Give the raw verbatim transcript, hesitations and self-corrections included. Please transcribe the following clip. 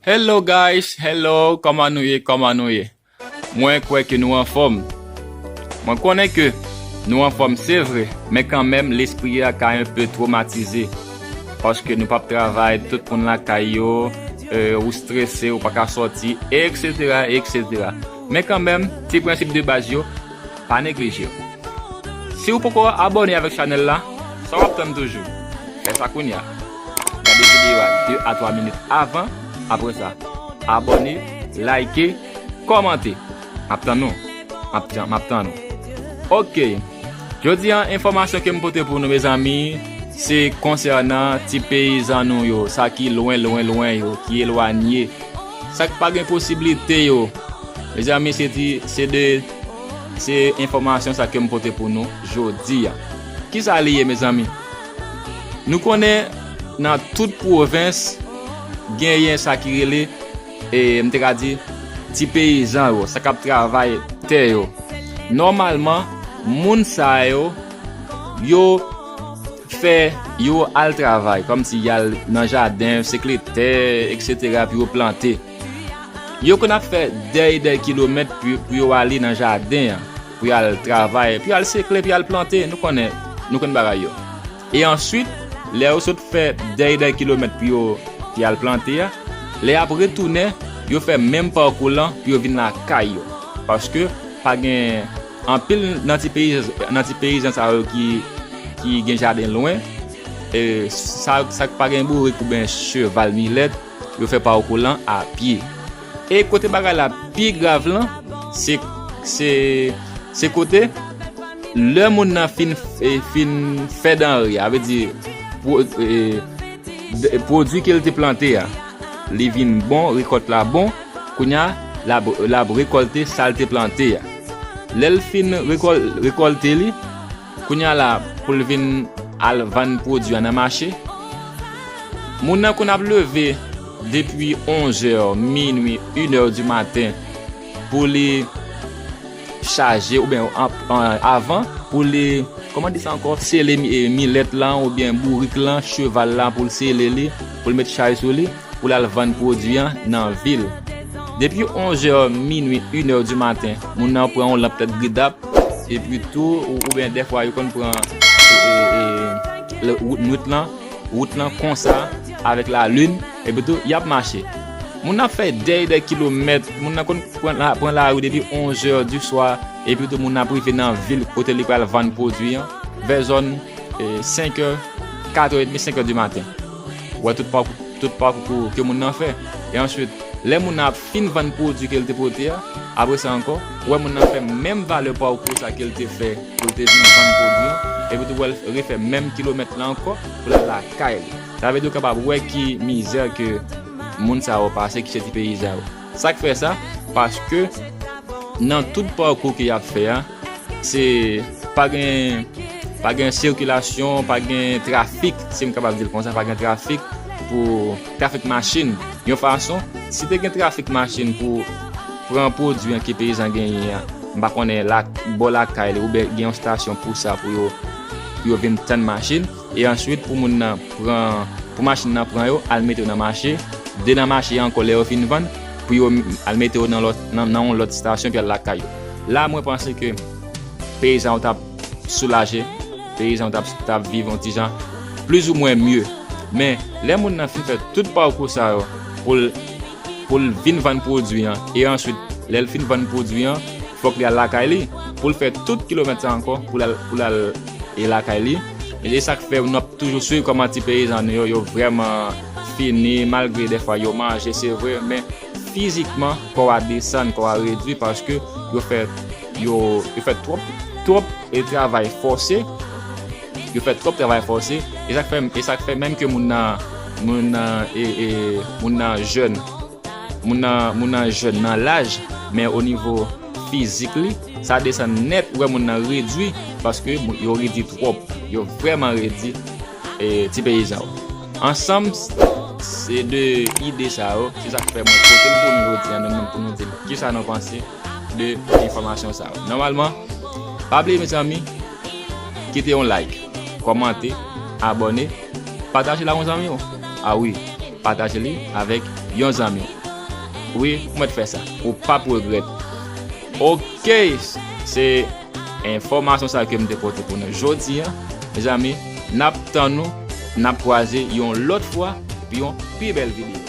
Hello guys, hello, kòman nou ye, kòman nou ye? Mwen kwè ke nou anfòm. Mwen konnen ke nou anfòm, se vre, men kanmenm lespri a ka enpe twomatize. Paske nou p ap travay, tout moun lakay yo, e, ou strese, ou pa ka sòti, etsetera, etsetera. Men kanmenm, ti prensip de baz yo, pa neglije yo. Si w poko abòne avèk chanèl la, sa w ap tann toujou? Fè sa kounye a. Gade videyo a de a twa minit avan, apre sa, abòne, like, kòmante. M ap tann nou. M ap tann, m ap tann nou. Ok. Jodi a, enfòmasyon ke m pote pou nou, mezanmi, se konsènan ti peyizan nou yo, sa ki lwen, lwen, lwen yo, ki elwanye, sa k pa gen posiblite yo. Mezanmi, se ti, se de, se enfòmasyon sa ke m pote pou nou jodi a. Kisa li ye, mezanmi? Nou konnen nan tout pwovens, genyen sa ki rele, e, m te ka di, ti peyizan yo, sa k ap travay tè yo. Nòmalman, moun sa yo, yo fè, yo al travay, kòmsi y al nan jaden, sekle tè, etsetera, pou yo plante. Yo konn ap fè dèy dèy kilomèt pou, pou yo ale nan jaden an, pou y al travay, pou y al sekle, pou y al plante. Nou konnen, nou konn bagay yo. E answit, lè yo sot fè dèy dèy kilomèt pou yo, pou y al plante a, lè y ap retounen, yo fè menm pakou lan pou yo vin lakay yo. Paske pa gen anpil nan ti peyi, nan ti peyizan sa yo ki, ki gen jaden lwen, e, sa, sa k pa gen bourik oubyen cheval, milèt, yo fè pakou lan a pye. E kote bagay la pi grav lan, se, se, se kote lè moun nan fin, e, fin fè danre, a vle di, pwo-, e, d-, pwodui ke l te plante a, li vin bon, rekòt la bon, kounye a, l ap, l ap rekòlte sa l te plante a. Lè l fin rekòl-, rekòlte li, kounye a la, pou l vin al vann pwodui a nan mache, moun nan konn ap leve depi onzè, minwi, inè di maten pou li chaje, oubyen an, an, avan, pou li, kòman di sa ankò, sele mi-, e, milèt lan oubyen bourik lan, cheval la, pou l sele li, pou l met chay sou li, pou l al vann pwodui an nan vil. Depi onzè, minwi, inè di maten, moun nan pran yon lanp tèt gridap, epi tou, ou, oubyen dèfwa yo konn pran, e, e, e, le, wout, nwit lan, wout lan konsa, avèk lalin, epi tou, y ap mache. Moun nan ap fè dèy dèy kilomèt, moun nan konn pran la, pran lari depi onzè di swa, epi tou moun nan ap rive nan vil kote li pral vann pwodui an, vè zòn, e, senk è, katrè edmi, senk è di maten. Ou wè tout pakou, tout pakou ke moun nan fè. E answit, lè moun nan ap fin vann pwodui ke l te pote a, apre sa ankò, ou wè moun nan fè menm valè pakou sa ke l te fè pou l te vin vann pwodui an, epi tou w wè l refè menm kilomèt la ankò pou l al lakay li. Sa vle di w kapab wè ki mizè ke moun sa yo pase, ki se ti peyizan yo. Sa k fè sa? Paske nan tout pakou ke y ap fè a, se pa gen, pa gen sikilasyon, pa gen trafik, si m kapab di l konsa, pa gen trafik pou trafik machin. Yon fason, si te gen trafik machin pou pran pwodui an ke peyizan genyen an, m pa konnen la, bò lakay li, oubyen gen yon estasyon pou sa, pou yo, pou yo vin tann machin, e answit pou moun nan pran, pou machin nan pran yo, al mete yo nan mache, de nan mache ankò lè yo fin vann, pou yo al mete yo nan lòt, nan, nan yon lòt estasyon, epi al lakay yo. La, mwen panse ke peyizan yo t ap soulaje, peyizan yo t ap, t ap viv yon ti jan plizoumwen mye. Men, lè moun nan fin fè tout pakou sa yo pou l, pou l vin vann pwodui an, e answit, lè l fin vann pwodui an, fòk li al lakay li, pou l fè tout kilomèt sa ankò, pou l al, pou l al, e lakay li. E se sa k fè nou ap toujou swiv kòman ti peyizan nou yo, yo vrèman fini, malgre dèfwa yo manje, se vre, men fizikman, kò a desann, kò a redui, paske yo fè, yo, yo fè twòp, twòp, e travay fòse, yo fè twòp travay fòse, e sa k fè, e sa k fè menm ke moun nan, moun nan, e, e, moun nan jèn, moun nan, moun nan jèn nan laj, men o nivo fizik li, sa desann nèt, ou wè moun nan redui, paske moun, yo redi twòp, yo vrèman redi, e, ti peyizan yo. Ansanm, se de ide sa yo, se sa k fè mwen pote l pou nou jodi a, nou menm pou nou di kisa nou panse de enfòmasyon sa yo. Nòmalman, pa bliye, mezanmi, kite yon like, kòmante, abòne, pataje l ak yon zanmi w. A wi, pataje li avèk yon zanmi w. Wi, ou mèt fè sa. Ou p ap regrèt. Ok, se enfòmasyon sa ke m te pote pou nou jodi a. Mezanmi, n ap tann nou, n ap kwaze yon lòt fwa pou yon pi bèl videyo.